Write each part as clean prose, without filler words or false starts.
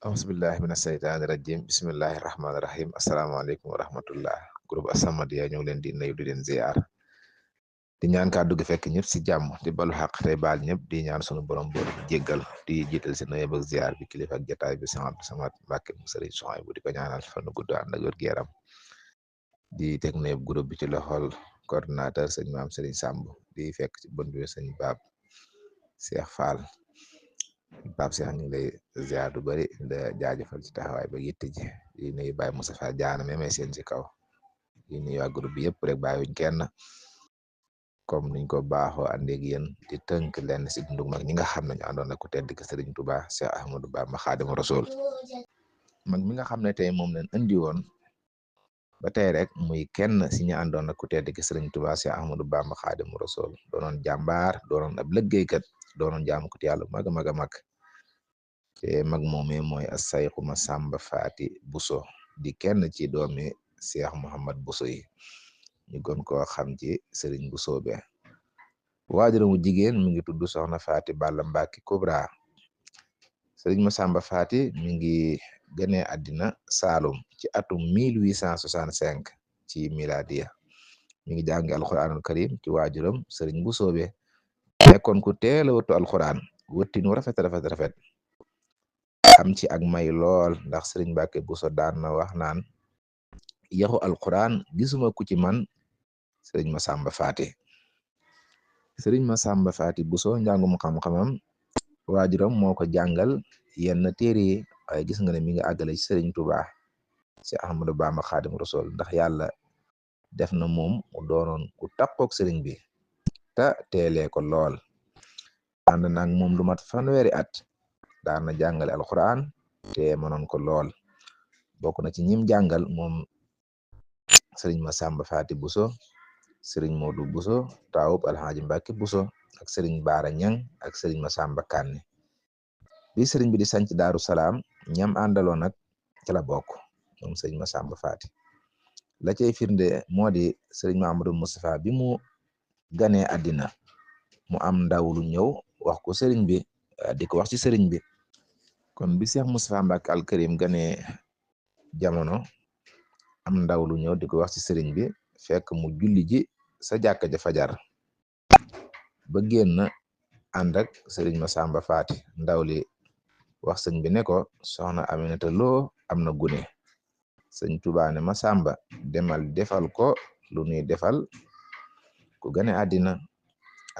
Auzubillahi mina seytaani rajim bismillahi rahmaani rahim asalaamaaleykum wa rahmatullah groupe As-Samadiyya ñoo ngi leen di nuyu di leen ziar di ñaan kàddu gi fekk ñëpp si jàmm di balu xaq tey baal ñëpp di ñaan sunu borom boor jéggal di jiital si nuyu ak ziar bi kilifa ak jotaay bi Sëñ Abdou Samad Mbàkke mu Sëriñ Suhaybu di ko ñaanal fan gudd ànd ak wér gu yaram di teg nuyu groupe bi ci loxol coordinateur sëñ Maam Sëriñ Sàmb di fekk ci bunt bi sëñ Baab Cheikh Fall Pape Cheikh ñu ngi lay ziar du bari da jaajëfal ci taxawaay ba yitte ji di nuyu Baye Moustapha Diané même seen ci kaw di nuyu waa groupe bi yëpp rek bàyyiwuñ kenn comme niñ ko baaxoo àndeeg yéen di tënk lenn si dundu mag ñi nga xam ne ñu àndoon ak ku tedd ki Serigne Touba Cheikh Ahmadou Bamba Xaadimu Rasul mag mi nga xam ne tey moom leen andi woon ba tey rek muy kenn si ñu àndoon ak ku tedd ki Serigne Touba Cheikh Ahmadou Bamba Xaadimu Rasul doonoon jàmbaar doonoon ab liggéeykat doonoon jaamu ko yàlla mag a mag a mag te mag moomee mooy as-Sayxu Masamba Faati Buso di kenn ci doomi Cheikh Mouhamad Buso yi ñu gën koo xam ci Serigne Buso be waajuramu jigéen mi ngi tudd Soxna Faati Balla Mbàkke Kubra Serigne Masamba Faati mi ngi gënee àddina Saalum ci atum 1865 ci miladiya mi ngi jàngi alquranul karim ci waajuram Serigne Buso be nekkoon ku teel a wëttu alquran wëttinu rafet am ci ak may lool ndax Serigne Mbàkke Buso daan na wax naan yaxu alquran gisuma ku ci man Serigne Masamba Faati Buso njàngum xam-xamam waajuram moo ko jàngal yenn téere yi waaye gis nga ne mi ngi àggale ci Serigne Touba ci Ahmadou Bamba Xaadimu Rasul ndax yàlla def na moom mu doonoon ku takkook Serigne bi te teelee ko lool ànd nag moom lu mat fanweeri at daan na jàngale alquran te mënoon ko lool bokk na ci ñim jàngal moom Serigne Masamba Faati Buso Serigne Modou Buso taawub Alxaaji Mbàkke Buso ak Serigne Baara Ñang ak Serigne Masamba Kanni bi Serigne bi di sanc Daaru Salaam ñam àndaloon nag ci la bokk moom Serigne Masamba Faati la cay firnde moo di Serigne Mahamadou Moustapha bi mu ganee àddina mu am ndaw lu ñëw wax ko Serigne bi di ko wax ci Serigne bi kon bi Cheikh Moustapha Mbàkke al Karim ganee jamono am ndaw lu ñëw di ko wax ci Serigne bi fekk mu julli ji sa jàkka ja fajar ba génn ànd ak Serigne Masamba Faati ndaw li wax sëñ bi ne ko soxna Aminata Lo am na gune sëñ Tuubaa ne Masamba demal defal ko lu nuy defal ku gane àddina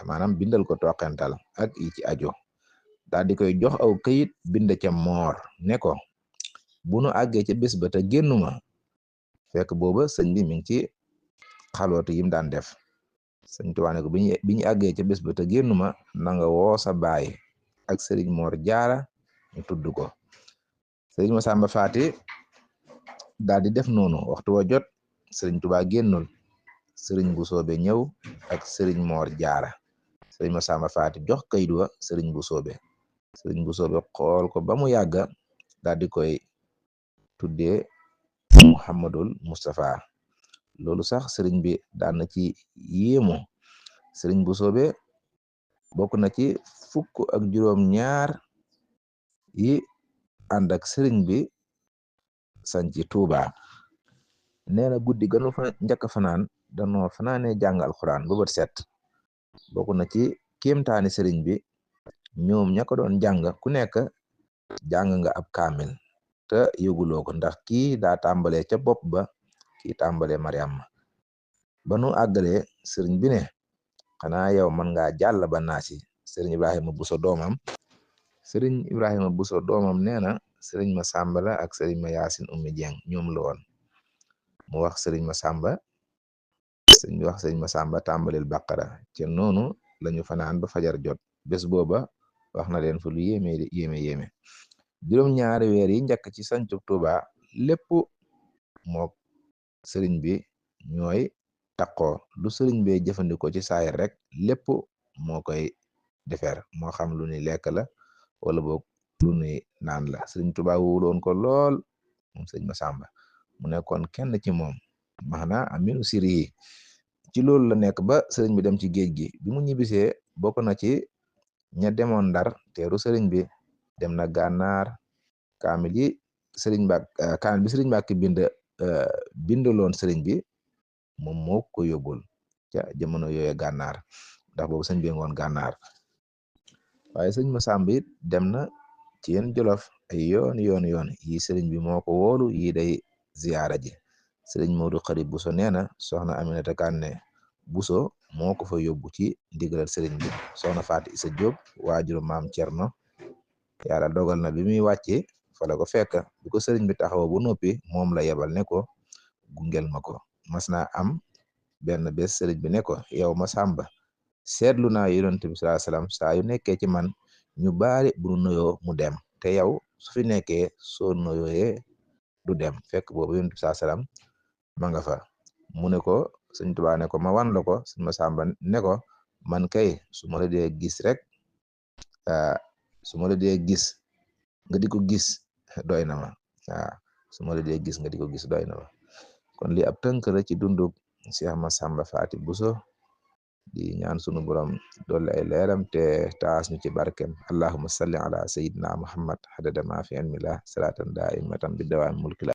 maanaam bindal ko toqental ak yi ci aju daal di koy jox aw këyit bind ca moor ne ko bu nu àggee ca bés ba te génnuma fekk booba sëñ bi mi ngi ci xalootu yim daan def sëñ Tuubaa ne ko bi ñu àggee ca bés ba te génnuma na nga woo sa baay ak Serigne Mor Jaara ñu tudd ko Serigne Masamba Faati daal di def noonu waxtu wa jot Serigne Touba génnul Serigne Busoobe ñëw ak Serigne Mor Jaara Serigne Masamba Faati jox kayit wa Serigne Busoobe xool ko ba mu yàgga daal di koy tuddee Muhammadul Mustafa loolu sax Serigne bi daan na ci yéemu Serigne Busoobe bokk na ci fukk ak juróom ñaar yi ànd ak Serigne bi sanci Touba nee na guddi gënu fa njëkk fanaan danoo fanaane jàng alxuraan ba bët set bokk na ci kéemtaani Serigne bi ñoom ña ko doon jàng ku nekk jàng nga ab kaamil te yëguloo ko ndax kii daa tàmbalee ca bopp ba kii tàmbalee Mariam ba nu àggalee Serigne bi ne xanaa yow man ngaa jàll ba naasi Serigne Ibrahima Buso doomam nee na Serigne Masamba la ak Serigne ma Yaasin Ummi Jeng ñoom la woon mu wax Serigne Masamba tàmbalil Baqara ca noonu lañu fanaan ba fajar jot bés booba wax na leen fa lu yéeme juróom-ñaari weer yi njëkk ci sancub Tuuba lépp moo Serigne bi ñooy takkoo lu Serigne bi jëfandikoo ci saayir rek lépp moo koy defar moo xam lu ni lekk la wala boog lu nuy naan la Serigne Touba wóoloon ko lool moom Serigne Masamba mu nekkoon kenn ci moom maanaam aminu siri yi ci loolu la nekk ba Serigne bi dem ci géej gi bi mu ñibbisee bokk na ci ña demoon Ndar teeru Serigne bi dem na Gànnaar kaamil yi kaamil bi sëriñ Mbàkke bindaloon sëriñ bi moom moo ko yóbbul ca jamono yooyu gànnaar ndax boobu sëñ bi ngoon gànnaar waaye sëñ Masamba it dem na ci yéen Jolof ay yoon yi sëriñ bi moo ko woolu yi day ziyaara ji sëriñ Modou Khari Bousso nee na soxna Aminata Kanne Bousso moo ko fa yóbbu ci ndigalal sëriñ bi soxna Faati Isa Diop waajuru maam Cerno yàlla dogal na bi muy wàcce fa la ko fekk bi ko sëriñ bi taxaw bu noppi moom la yebal ne ko gungel ma ko mas naa am benn bés sëriñ bi ne ko yow Masamba seetlu naa yonent bi sallallahu alayhi wasallam saa yu nekkee ci man ñu baari bu nu nuyoo mu dem te yow su fi nekkee soo nuyooyee du dem fekk boobu yonent bi sallallahu alayhi wasallam ma nga fa mu ne ko sëñ Tuubaa ne ko ma wan la ko sëñ Masamba ne ko man kay su ma la dee gis rek su ma la dee gis nga di ko gis doy na ma waaw su ma la dee gis nga di ko gis doy na ma kon li ab tënk la ci dundug Cheikh Massamba Faty Bousso di ñaan sunu borom dolli ay leeram te taas ñu ci barkem allahumma salli ala sayyidina muhammad hadada ma fi ilmillah salatan daimatan bi dawam mulkila